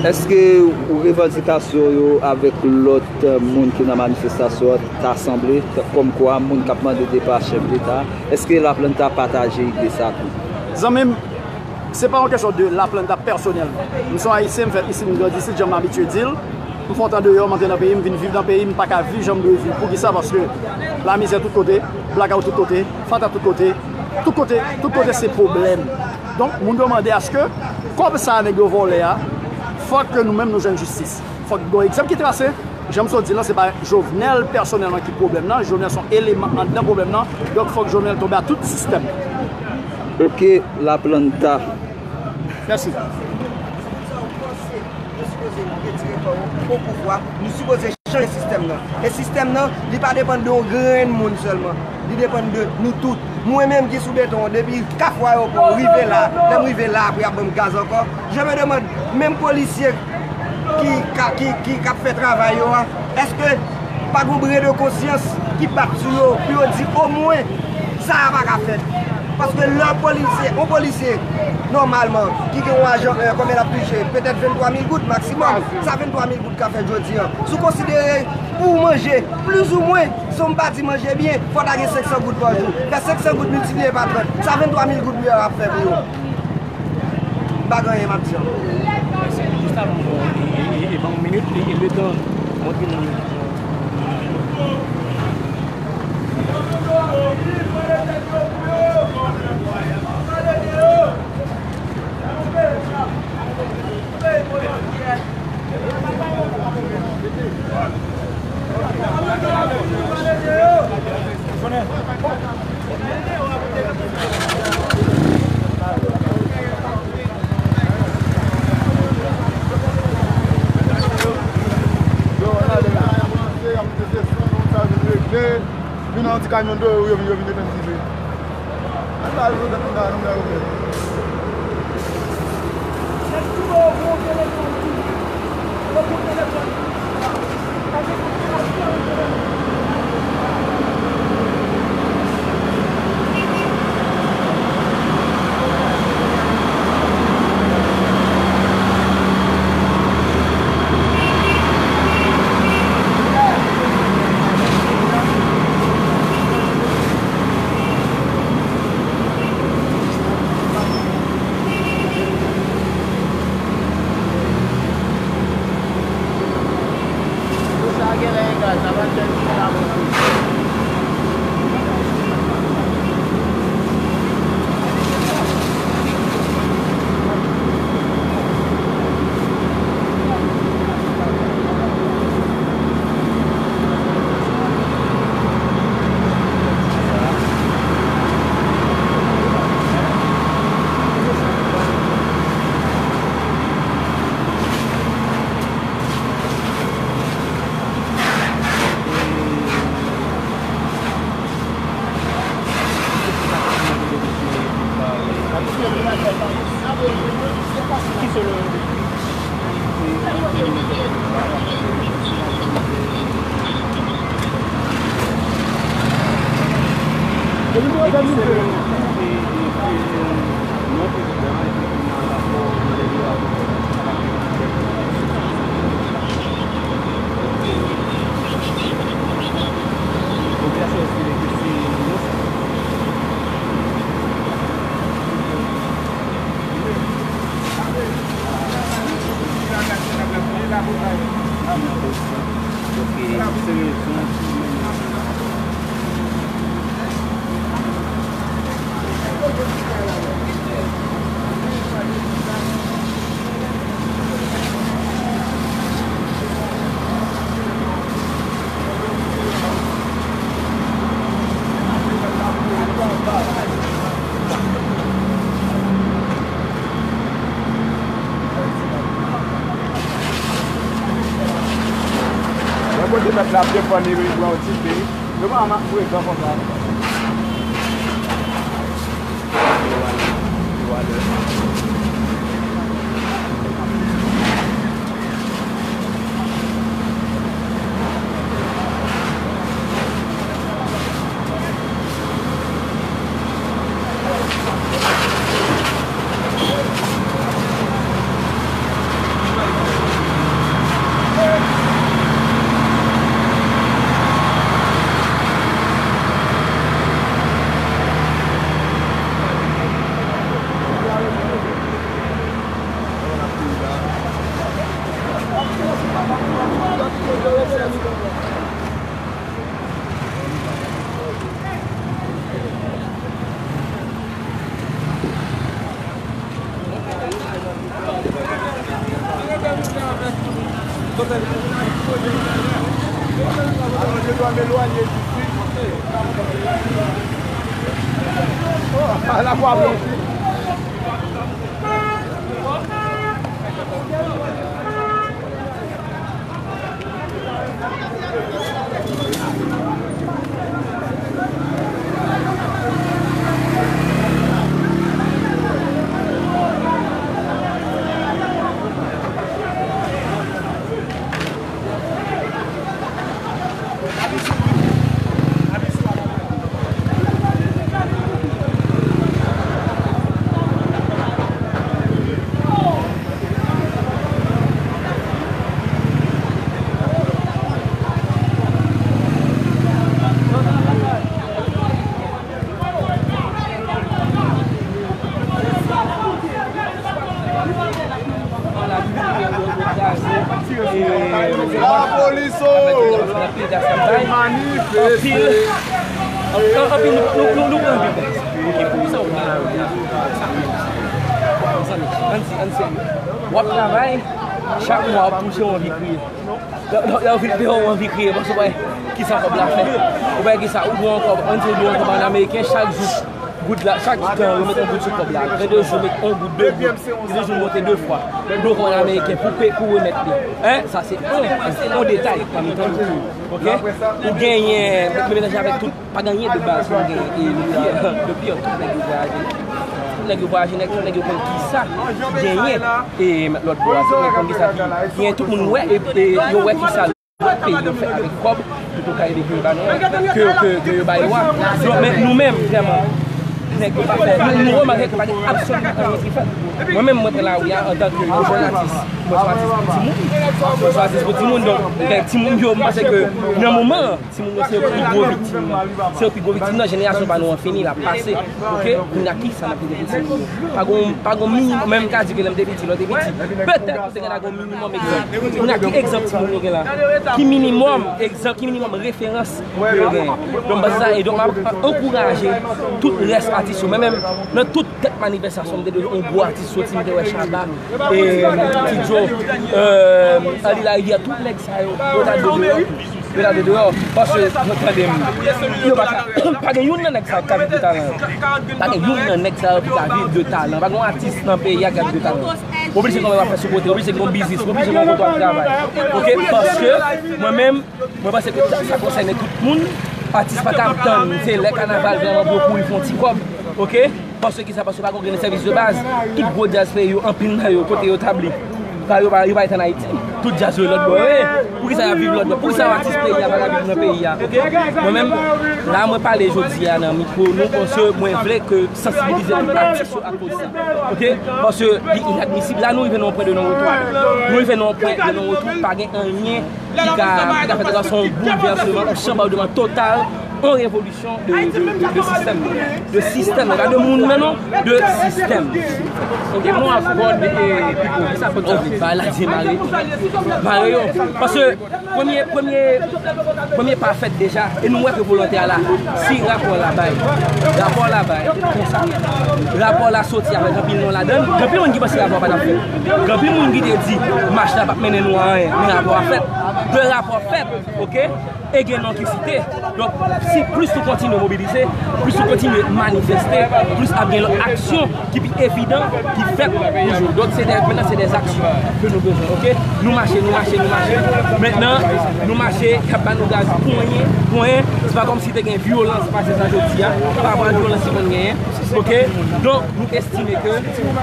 Èske ou revandikasyon yo avèk lòt moun ki nan manifestasyon an ta sanble, t- kòmkwa moun k ap mande depa chèf deta, èske La Planta pataje ide sa tou? Zanmi m, se pa yon kesyon de La Planta pèsonèlman. M se yon Ayisyen, m fèt isit, m grandi isit, jan m abitye di l. M fè yon tan deyò, m antre nan peyi m, vin viv nan peyi m, m pa ka viv jan m dwe viv. Poukisa? Paske lamizè tout kote, blakawout tout kote, fatra tout kote, tout kote, tout kote se pwoblèm. Donk, moun yo mande aske kòb sa a nèg yo vòlè a, fòk ke nou menm nou jwenn jistis. Fòk gen yon egzanp ki trase. Jan m sot di l lan, se pa Jovenel pèsonèlman ki pwoblèm nan. Jovenel se yon eleman anndan pwoblèm nan. Donk, fòk Jovenel tonbe a tout sistèm. Ok, La Planta. Mèsi. Yo sipoze retire kò yo o pouvwa. Nou sipoze chanje sistèm nan. E sistèm nan, li pa depann de yon grenn moun sèlman. Li depann de nou tout. Mwen menm ki sou beton an, depi Kafou Ayewopò rive la, lè m rive la, apre y ap ban m gaz ankò, je me demande, menm polisye ki ka, ki, ki, k ap fè travay yo a, èske pa gen yon bren de konsyans ki bat sou yo pou yo di omwen sa a pa ka fèt? Paske lè yon polisye, yon polisye, nòmalman, ki gen yon ajan, euh, konbyen l ap touche? Petèt venntwa mil goud maksimòm. Sa venntwa mil goud ka fè jodi a. Si w konsidere pou w manje, plizoumwen, si w m pa di manje byen, fò w ta gen senk san goud pa jou. Fè senk san goud miltipliye pa trant. Sa venntwa mil goud li a ap fè pou yo? M pa gen anyen m ap di ankò. Mèsi. Jis avan, bon, e, e, e, e ban yon minit, e, e letan montre nou. Vin nan yon ti kamyon do yo, yo vin, yo vin defann ti je. Ann ba yo zòd nan nou la yo fè. Se rezon ki mennen nou la. Yon kote mèt la ap defann li, li pran yon ti pe. Yo pa ap prezan konsa. Lapolis o! Manifeste! Anpil, anpil, nou, nou, nou, nou pran anpil tèks. Ok, pou sa ou pran la, sa menm. Mezanmi, ann di, ann serye. W ap travay, chak mwa w ap touche, w anvi kriye. Lè, lè, lè w vin deyò, w anvi kriye, paske w pa wè kisa kòb la fè. Ou pa wè kisa, ou dwe yon kòb, ann di ou dwe yon kòb an ameriken, chak jou, goud la, chak tan, yo met yon goud sou kòb la. Gen de jou, met yon goud, de goud. Gen de jou, monte de fwa. Dwe yon kòb an ameriken pou pe, pou remèt li. Hein? Sa se yon, yon detay pami tankou. Ok? Ou genyen, met melanje avèk tout. Pa gen anyen de baz pou gen, e, le pire, le pire, tout nèg yo vwayaje nèt. Tout nèg yo vwayaje nèt, tout nèg yo konn kisa ki genyen, e, lòt bò a, tout nèg konn kisa ki genyen, tout moun wè, e, e, yo wè kisa lòt peyi yo fè avèk kòb, tout yo ka ede pou yo ba nou, ke, ke, ke yo ba yo a. Donk, men nou menm, vrèman, nèg yo pa fè, nou, nou remake ke pa gen absoliman anyen ki fèt. Mwen menm, mwen pran lari a antanke yon jèn atis, mwen se yon atis pou timoun, mwen se yon atis pou timoun, donk, gen timoun yo, m panse ke nan moman an, timoun yo se yo ki pi gwo viktim nan. Se yo pi gwo viktim nan, jenerasyon pa nou an fini, l ap pase. Ok? Kounye a, kisa n ap kite pou timoun yo? Pa gon, pa gon minimòm, menm ka di ke lè m te piti, lè w te piti, petèt ou te gen gon minimòm egzanp. Kounye a, ki egzanp timoun yo gen la? Ki minimòm egzanp, ki minimòm referans ke yo genyen? Donk, m panse sa, e donk, m ap ankouraje tout rès atis yo. Mwen menm, nan tout kèk manifestasyon, m te dwe yon gwo atis soti, m te wè Shabba, e, Ti Joe, e, Arly Larivière, tout nèg sa yo, yo ta dwe Yo ta dwe deyò, paske, tande m, yo pa ka, pa gen youn nan nèg sa yo ki ka viv de talan yo. Pa gen youn nan nèg sa yo ki ka viv de talan. Pa gen yon atis nan peyi a ki ka viv de talan. Oblije gen yon bagay w ap fè sou kote, oblije gen yon biznis, oblije gen yon kote w ap travay. Ok, paske mwen menm, mwen panse ke sa, sa konsène tout moun. Atis pa ka ap tann, se lè kanaval vrèman byen pou li fè yon ti kòb. Ok? Paske kisa? Paske pa gen grenn sèvis de baz. Tout gwo djaz peyi yo, anpil nan yo, kote yo tabli? Sa yo pa, yo pa ret ann Ayiti. Tout djaz yo lòt bò yo ye. Poukisa y ap viv lòt bò? Poukisa yon atis peyi a pa ka viv nan peyi a? Ok? Mwen menm, la mwen pale jodi a nan mikwo nou, paske mwen vle ke sansibilize tout atis yo akoz sa. Ok? Paske li inadmisib. La nou rive nan yon pwen de non retou. Nou rive nan yon pwen de non retou, pa gen anyen ki ka, ki ka fèt ankò, se yon boulvèsman, yon chanbòdman total. Yon revolisyon de, de, de, de sistèm. De sistèm. Pa de moun nan, non, de sistèm. Ok, mwen ap vòd, e, pipo. Kisa fòt sa vle? Ba la di mare. Mare yo. Paske premye, premye, premye pa fèt deja. E nou wè ke volontè a la. Si rapò la bay. Rapò la bay. Konsa. Rapò la soti avèk anpil non ladan l. Gen anpil moun ki panse rapò a pa t ap fèt. Gen anpil moun ki te di mach la p ap mennen nou a anyen. Men rapò a fèt. De rapò fèt. Ok? E gen non ki site. Donk, si plis nou kontinye mobilize, plis nou kontinye manifeste, plis ap gen lòt aksyon ki pi evidan ki fèt pou jwe. Donk, se de, mentnan, se de aksyon ke nou bezwen, ok? Nou mache, nou mache, nou mache. Mentnan, nou mache, y ap ba nou gaz ponyen, ponyen. Se pa kòmsi te gen vyolans pase sa jodi a. Pa pran vyolans ki konn genyen, ok? Donk, nou estime ke,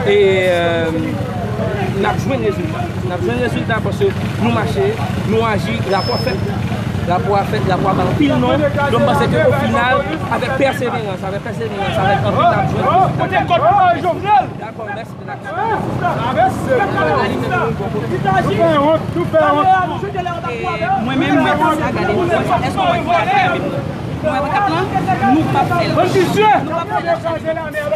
e, e, n ap jwenn rezilta. N ap jwenn rezilta paske nou mache, nou aji, rapò fèt. Rapò a fèt, rapò a bay anpil non. Donk, m panse ke o final, avèk pèseverans, avèk pèseverans, avèk anpil, n ap jwenn rezilta. Dakò, mèsi de l aksyon. Mwen menm, mwen di sa, gade, mwen, èske w wè ki bagay menm? Nou wè kap lan, nou p ap fè lach. Nou p ap fè lach.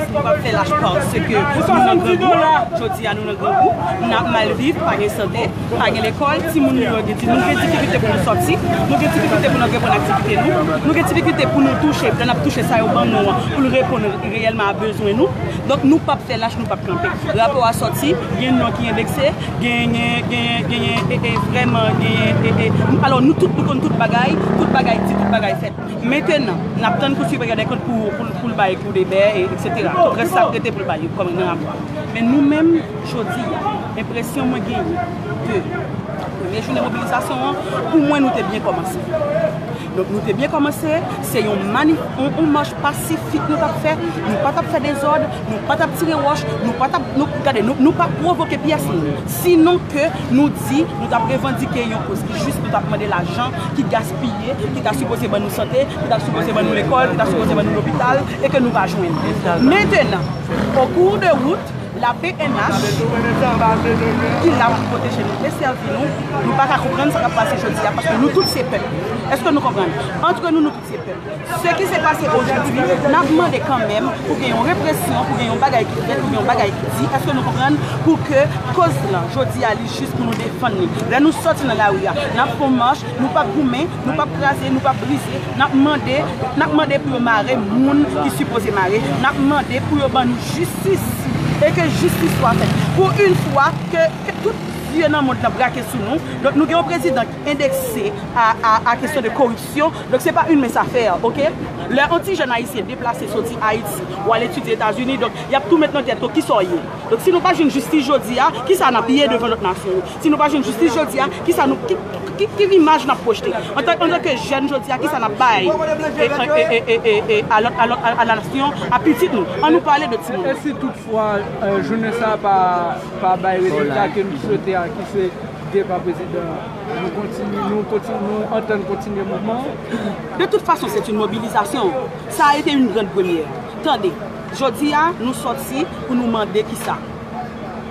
Nou p ap fè lach paske nou nan grangou. Jodi a, nou nan grangou. N ap mal viv, pa gen sante, pa gen lekòl. Timoun nou yo gen di, nou gen difikilte pou nou sòti. Nou gen difikilte pou nou antreprann aktivite nou. Nou gen difikilte pou nou touche, lè n ap touche sa yo ban nou an, pou l reponn reyèlman a bezwen nou. Donk, nou p ap fè lach, nou p ap kanpe. Rapò a sòti, gen non ki endekse, genyen, genyen, genyen, e, e, vrèman, genyen, e, e, alò, nou tout, nou konn tout bagay, tout bagay di, tout bagay fèt. Mentenan, n ap tann Kou Siperyè dè Kont pou, pou, pou l bay kou de bè, e, etsetera. Tout rès sa k rete pou l bay kòm nan rapò. Men nou menm, jodi a, enpresyon mwen genyen de premye jounen mobilizasyon an, pou mwen, nou te byen kòmanse. Donk, nou te byen kòmanse, se yon manif, yon, yon mach pasifik nou t ap fè, nou pa t ap fè dezòd, nou pa t ap tire wòch, nou pa t ap, nou, gade, nou, nou pa pwovoke pyès moun. Sinon ke nou di, nou t ap revandike yon koz ki jis, nou t ap mande lajan ki gaspiye, ki ta sipoze ban nou sante, ki ta sipoze ban nou lekòl, ki ta sipoze ban nou lopital, e ke nou pa jwenn. Mentenan, o kou de wout, la P N H, ki la pou pwoteje nou, desèvi nou, nou pa ka konprann sa k ap pase jodi a, paske nou tout se pèp. Èske nou konprann? Antre nou, nou tout se pèp. Se ki se pase ojodwi, n ap mande kanmenm pou gen yon represyon, pou gen yon bagay ki fèt, pou gen yon bagay ki di. Èske nou konprann? Pou ke koz lan, jodi a, li jis pou nou defann li. Lè nou sòti nan lari a, n ap fè yon mach, nou p ap goumen, nou p ap kraze, nou p ap brize. N ap mande, n ap mande pou yo mare moun ki sipoze mare. N ap mande pou yo ban nou jistis. E ke jistis swa fèt. Pou yon fwa, ke, ke tout zye nan mond lan brake sou nou. Donk, nou gen yon prezidan ki endekse a, a, a kesyon de koripsyon. Donk, se pa une mince affaire, ok? Lè yon ti jèn ayisyen deplase soti Ayiti, ou al etidye Etazini, donk, y ap tou met nan tèt ou kisa w ye. Donk, si nou pa jwenn jistis jodi a, kisa n ap ye devan lòt nasyon yo? Si nou pa jwenn jistis jodi a, kisa nou, ki, ki, ki imaj n ap pwojte? Antan, antanke jèn jodi a, kisa n ap bay e, e, e, e, e, e, a lòt, a lòt, a, a la nasyon, a pitit nou? An nou pale de timoun. E si toutfwa, e, jounen sa a pa, pa bay rezilta ke nou swete a, ki se depa prezidan an, nou kontinye, nou kontinye, nou antann kontinye mouvman an? De toute façon, c'est une mobilisation. Ça a été une grande première. Tande, jodi a, nou sòti pou nou mande kisa?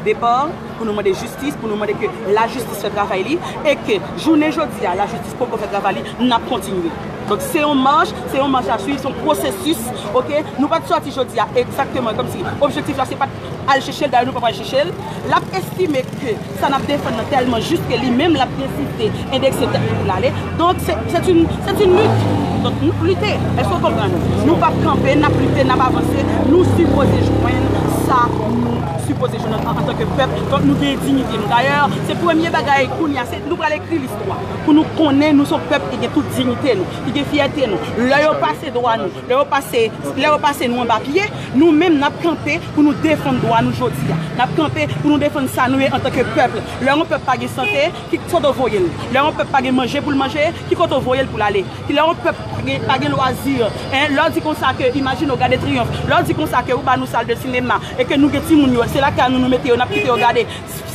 Depa, pou nou mande jistis, pou nou mande ke lajistis fè travay li, e ke jounen jodi a, lajistis poko fè travay li, n ap kontinye. Donk, se yon mach, se yon mach a swiv, se yon pwosesis, ok? Nou pa t sòti jodi a egzakteman kòmsi objektif la se pa t al chèche l, dayè nou pa pral chèche l. L ap estime ke sa n ap defann nan tèlman jis ke li menm l ap deside endekse tèt li pou l ale. Donk, se, c'est une, c'est une lutte. Donk, n ap lite. Èske w konprann? Nou p ap kanpe, n ap lite, n ap avanse. Nou sipoze jwenn sa nou sipoze jwenn an, an, antanke pèp. Donk, nou gen diyite nou. Dayè, se premye bagay kounye a, se nou pral ekri listwa. Pou nou konnen nou se yon pèp ki gen tout diyite nou, ki gen fyète nou. Lè yo pase dwa nou, lè yo pase, lè yo pase nou anba pye, nou menm n ap kanpe pou nou defann dwa nou jodi a. N ap kanpe pou nou defann sa nou ye antanke pèp. Lè yon pèp pa gen sante, ki kote w voye l? Lè yon pèp pa gen manje pou l manje, ki kote w voye l pou l ale? Ki lè yon pèp pa gen, pa gen lwazi, en, lè w di konsa ke, imajine w gade Triyonf, lè w di konsa ke ou ba nou sal de sinema, e ke nou gen timoun yo, se lakay nou nou mete yo, n ap kite yo gade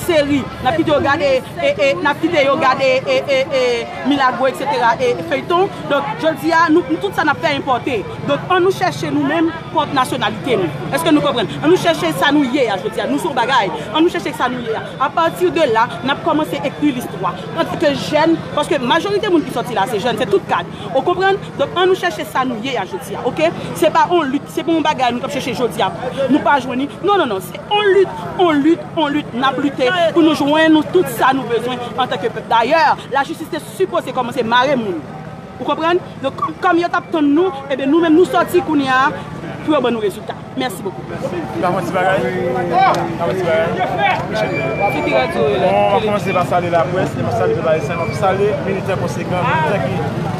seri, n ap kite yo gade, e, e, n ap kite yo gade, e, e, e, Milagro, et cetera, e, feyton. Donk, jodi a, nou, nou tout sa n ap fè enpòte. Donk, an nou chèche nou menm pwòp nasyonalite nou. Èske nou konprann? An nou chèche sa nou ye a jodi a. Nou se yon bagay. An nou chèche sa nou ye a. Apati de la, n ap kòmanse ekri listwa. Antanke jèn, paske majorite moun ki sòti la, se jèn, se tout kad. Ou konprann? Donk, an nou chèche sa nou ye a jodi a, oke? Se pa yon lit, se pa yon bagay nou t ap chèche jodi a. Nou pa jwenn li. Non, non, non, se yon lit, yon lit, yon lit. N ap lite pou nou jwenn nou tout sa nou bezwen antanke pèp. Dayè, lajistis te sipoze kòmanse mare moun. Ou konprann? Donk, kòm, kòm yo t ap tann nou, ebyen, nou menm, nou sòti kounye a pou yo ban nou rezilta. Mèsi bokou. Pa fè ti bagay. Pa fè ti bagay. Mesye, se ki radyo w ye la? Bon, m ap kòmanse pa salye laprès, e m ap salye pèp ayisyen, m ap salye militan konsekan, militan ki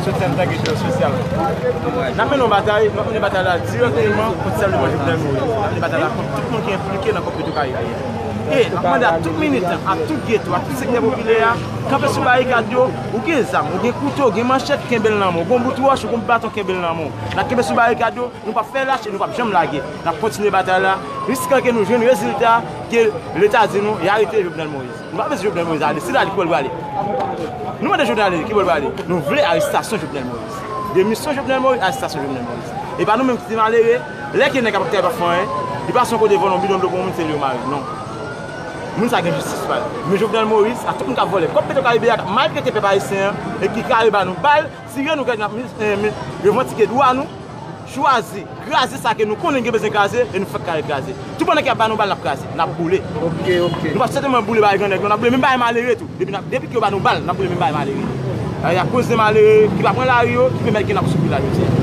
soti anndan ghetto sosyal. N ap mennen yon batay, n ap mennen batay la dirèkteman kont sèlman Jovenel Moïse. N ap mennen batay la kont tout moun ki enplike nan konfli Petwokaribe a. E n ap mande a tout militan, a tout ghetto, a tout sektè popilè a, kanpe sou barikad yo, ou gen zam, ou gen kouto, ou gen manchèt, kenbe l nan men w, ou gen yon bout wòch, ou gen yon baton, kenbe l nan men w. N ap kenbe sou barikad yo, nou p ap fè lach e nou p ap janm lage. N ap kontinye batay la jiskaske nou jwenn rezilta ke Leta di nou, y arete Jovenel Moïse. Nou pa bezwen Jovenel Moïse ale. Si l ale, ki bò l prale? Nou mande Jovenel ale, ki bò l prale? Nou vle arestasyon Jovenel Moïse. Demisyon Jovenel Moïse, arestasyon Jovenel Moïse. E pa nou menm ki te malere, lè ke nèg ap travay pa fè anyen, li pase yon kote vòlè yon bidon dlo pou yon moun, se li yo mare. Non. Moun sa gen jistis pa l. Men Jovenel Moïse, ak tout moun k ap vòlè kòb Petwokaribe a, k ap maltrete pèp ayisyen an, e ki kare ba nou bal, tire nou, kè n ap, eh, men, revandike dwa nou, chwazi kraze sa ke nou konnen gen bezwen kraze, e nou fèk kare kraze. Tou pandan ke y ap ba nou bal, n ap kraze, n ap boule. Ok, ok. Nou p ap sètènman boule bagay grannèg, non, n ap boule menm bagay malere tou. Depi n ap, depi ke yo ba nou bal, n ap boule menm bagay malere. Ay, akoz de malere ki pa pran lari yo, ki pèmèt ke n ap soufri la jodi a.